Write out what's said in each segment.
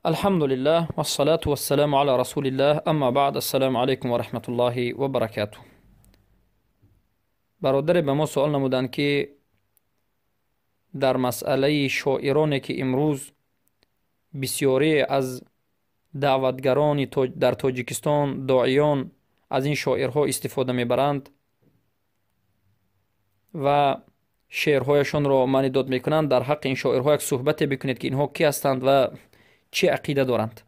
Алҳамдулиллаҳ вассалату вассаламу ала расулиллаҳ, амма баъд, ассалому алайкум ва раҳматуллоҳи ва баракатуҳ. Бародаре ба мо суол намуданд, ки дар масъалаи шоироне, ки имрӯз бисёре аз даъватгарони дар Тоҷикистон, доиён аз ин шоирҳо истифода мебаранд ва шеърҳояшонро маънидод мекунанд, дар ҳаққи ин шоирҳо як суҳбате бикунед, ки инҳо кӣ ҳастанд ва чӣ ақида доранд.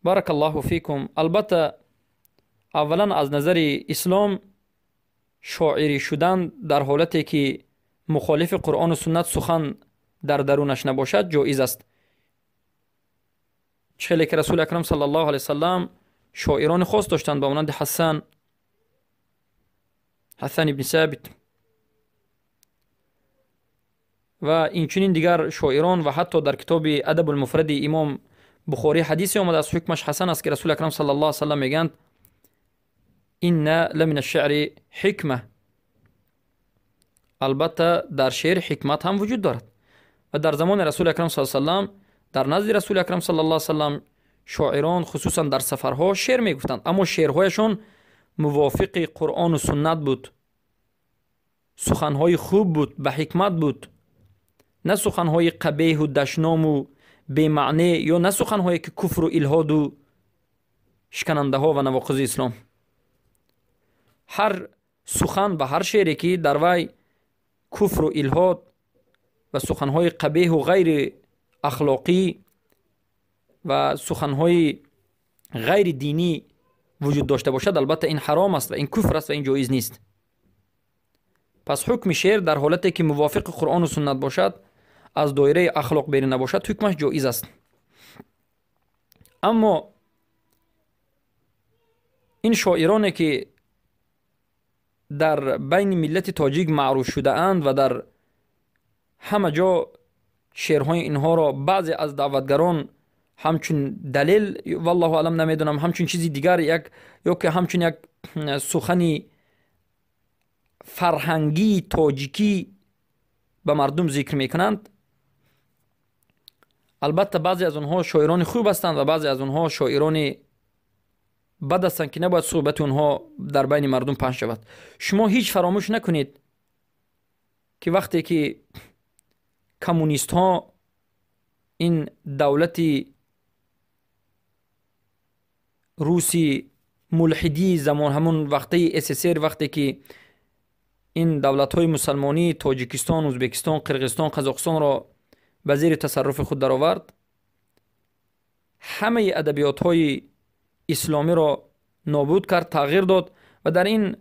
Баракаллоҳу фикум. Албатта, аввалан аз назари ислом шоирӣ шудан дар ҳолате ки мухолифи Қуръону суннат сухан дар дарунаш набошад, ҷоиз аст. Чӣ хеле ки Расули Акрам саллаллоҳу алайҳи васаллам шоирони хос доштанд, ба монанди Ҳасан ибни Собит ва инчунин дигар шоирон, ва ҳатто дар китоби Адабулмуфради имом Бухорӣ ҳадисе омадааст, ҳукмаш ҳасан аст, ки Расули Акрам саллаллоҳу алайҳи васаллам мегӯянд: инна ла мин ашшаъри ҳикма. Албатта, дар шеър ҳикмат ҳам вуҷуд дорад. Ва дар замони Расули Акрам саллаллоҳу алайҳи васаллам, дар назди Расули Акрам саллаллоҳу алайҳи васаллам шоирон хусусан дар сафарҳо шеър мегуфтанд, аммо шеърҳояшон мувофиқи Қуръону суннат буд, суханҳои хуб буд, ба ҳикмат буд, на суханҳои қабеҳу дашному бемаъне ё на суханҳое ки куфру илҳоду шиканандаҳо ва навоқизи ислом. Ҳар сухан ва ҳар шеъре ки дар вай куфру илҳод ва суханҳои қабеҳу ғайри ахлоқӣ ва суханҳои ғайри динӣ вуҷуд дошта бошад, албатта ин ҳаром аст ва ин куфр аст ва ин ҷоиз нест. Пас ҳукми шеър дар ҳолате ки мувофиқи Қуръону суннат бошад, аз доираи ахлоқ берун набошад, ҳукмаш ҷоиз аст. Аммо ин шоироне ки дар байни миллати тоҷик маъруф шудаанд ва дар ҳама ҷо шеърҳои инҳоро баъзе аз даъватгарон ҳамчун далел, валлоҳу алам, намедонам, ҳамчун чизи дигар як ё ки ҳамчун як сухани фарҳангии тоҷикӣ ба мардум зикр мекунанд, албатта баъзе аз онҳо шоирони хуб ҳастанд ва баъзе аз онҳо шоирони бад ҳастанд, ки набояд суҳбати онҳо дар байни мардум паҳн шавад. Шумо ҳеҷ фаромӯш накунед, ки вақте ки коммунистҳо ин давлати руси мулҳидии замон, ҳамун вақтаи СССР, вақте ки ин давлатҳои мусалмонӣ Тоҷикистон, Ӯзбекистон, Қирғизистон, Қазоқистонро ба зери тасарруфи худ даровард, ҳамаи адабиётҳои исломиро нобуд кард, тағйир дод ва дар ин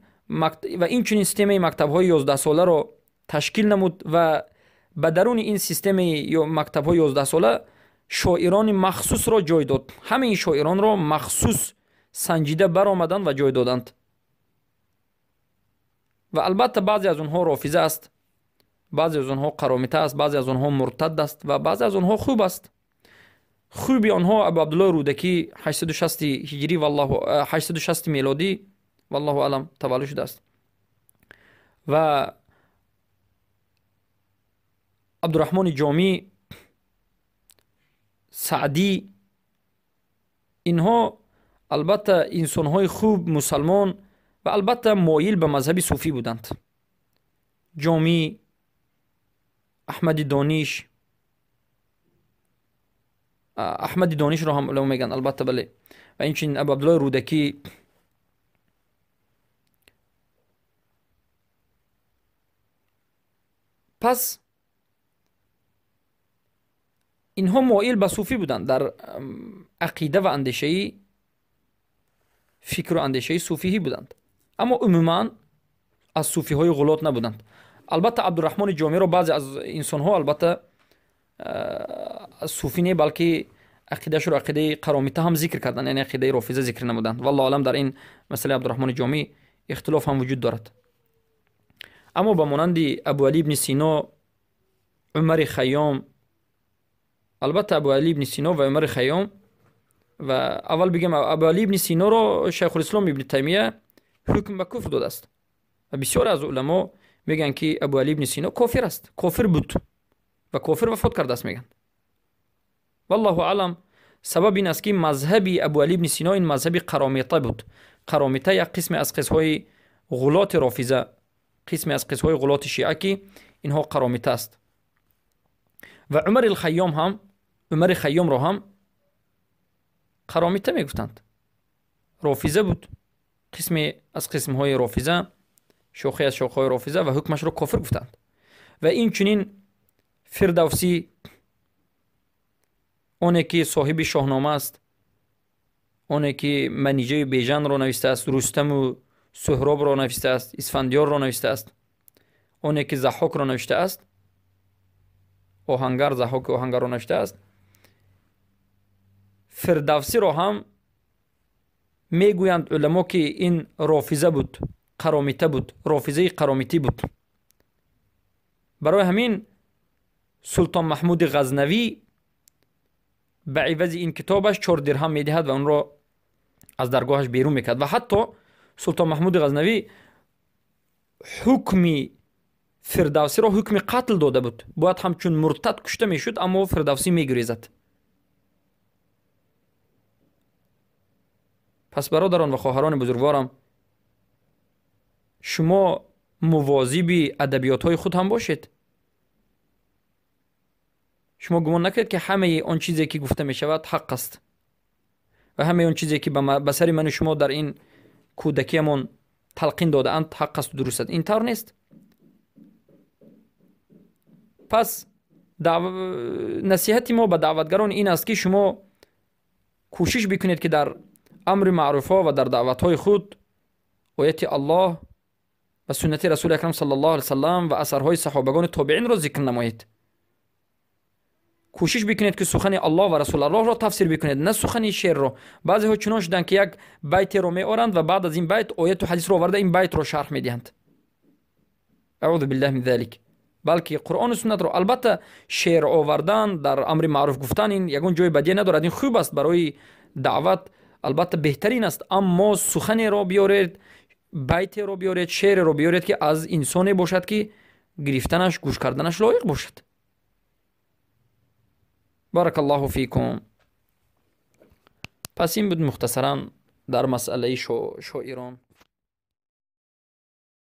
ва инчунин системаи мактабҳои 11-соларо ташкил намуд ва ба даруни ин системаи мактабҳои 11-сола шоирони махсусро ҷой дод. Ҳамаи ин шоиронро махсус санҷида баромаданд ва ҷой доданд. Ва албатта баъзе аз онҳо рофиза аст, баъзе аз онҳо қаромита аст, баъзе аз онҳо муртад аст ва баъзе аз онҳо хуб аст. Хуби онҳо Абу Абдуллоҳ Рӯдакӣ 860 ҳиҷрӣ, валлоҳу 860 мелодӣ, валлоҳу алам, таваллуд шудааст, ва Абдураҳмони Ҷомӣ, Саъдӣ, инҳо албатта инсонҳои хуб, мусалмон ва албатта моил ба мазҳаби суфӣ буданд. Ҷомӣ, Аҳмади Дониш, Аҳмади Донишро ҳам уламо мегӯянд, албатта, бале, ва инчунин Абу Абдуллоҳи Рӯдакӣ. Пас инҳо моил ба суфӣ буданд, дар ақида ва андешаи фикру андешаи суфиҳӣ буданд, аммо умуман аз суфиҳои ғулот набуданд. Албатта Абдураҳмони Ҷомиро баъзе аз инсонҳо албатта суфӣ не, балки ақидаашро ақидаи қаромита ҳам зикр карданд, яъне ақидаи рофиза зикр намуданд. Валлоҳу алам, дар ин масъалаи Абдураҳмони Ҷомӣ ихтилоф ҳам вуҷуд дорад. Аммо ба монанди Абуалӣ ибни Сино, Умари Хайём, албатта Абуалӣ ибни Сино ва Умари Хайём, ва аввал бигем, Абуалӣ ибни Синоро Шайхулислом ибни Таймия ҳукм ба куфр додааст ва бисёре аз уламо мегӯянд, ки Абуалӣ ибни Сино кофир аст, кофир буд ва кофир вафот кардааст, мегӯянд. Валлоҳу аълам, сабаб ин аст, ки мазҳаби Абуалӣ ибни Сино ин мазҳаби қаромита буд. Қаромита як қисме аз қисмҳои ғулоти рофиза, қисме аз қисмҳои ғулоти шиа, ки инҳо қаромита аст. Ва Умари Хайём ҳам, Умари Хайёмро ҳам қаромита мегуфтанд. Рофиза буд, қисме аз қисмҳои рофиза, шохе аз шохҳои рофиза, ва ҳукмашро кофир гуфтанд. Ва инчунин Фирдавсӣ, оне ки соҳиби Шоҳнома аст, оне ки Манижаи Бежанро навистааст, Рустаму Суҳробро навистааст, Исфандиёрро навистааст, оне ки Заҳокро навиштааст, оҳангар, Заҳоки оҳангарро навиштааст, Фирдавсиро ҳам мегӯянд уламо, ки ин рофиза буд, қаромита буд, рофизаи қаромитӣ буд. Барои ҳамин Султон Маҳмуди Ғазнавӣ ба ивази ин китобаш 4 дирҳам медиҳад ва онро аз даргоҳаш берун мекард. Ва ҳатто Султон Маҳмуди Ғазнавӣ ҳукми Фирдавсиро ҳукми қатл дода буд, бояд ҳамчун муртад кушта мешуд, аммо Фирдавсӣ мегурезад. Пас, бародарон ва хоҳарони бузургворам, шумо мувозиби адабиётҳои худ ҳам бошед. Шумо гумон накунед, ки ҳамаи он чизе, ки гуфта мешавад, ҳақ аст ва ҳамаи он чизе, ки ба сари ману шумо дар ин кӯдакиямон талқин додаанд, ҳақ асту дуруст аст. Ин тавр нест. Пас насиҳати мо ба даъватгарон ин аст, ки шумо кӯшиш бикунед, ки дар амри маъруфҳо ва дар даъватҳои худ ояти Аллоҳ ва суннати Расули Акрам саллаллоҳу алайҳи васаллам ва асарҳои саҳобагони тобеинро зикр намоед. Кӯшиш бикунед, ки сухани Аллоҳ ва Расулаллоҳро тафсир бикунед, на сухани шеърро. Баъзеҳо чунон шуданд, ки як байтеро меоранд ва баъд аз ин байт ояту ҳадисро оварда, ин байтро шарҳ медиҳанд. Аъузу биллаҳи мин залик. Балки Қуръону суннатро. Албатта, шеър овардан дар амри маъруф гуфтан ин ягон ҷои бадие надорад, ин хуб аст барои даъват, албатта беҳтарин аст, аммо суханеро биёред, байтеро биёред, шеъреро биёред, ки аз инсоне бошад, ки гирифтанаш, гӯш карданаш лоиқ бошад. Баракаллоҳу фикум. Пас ин буд мухтасаран дар масъалаи шоирон.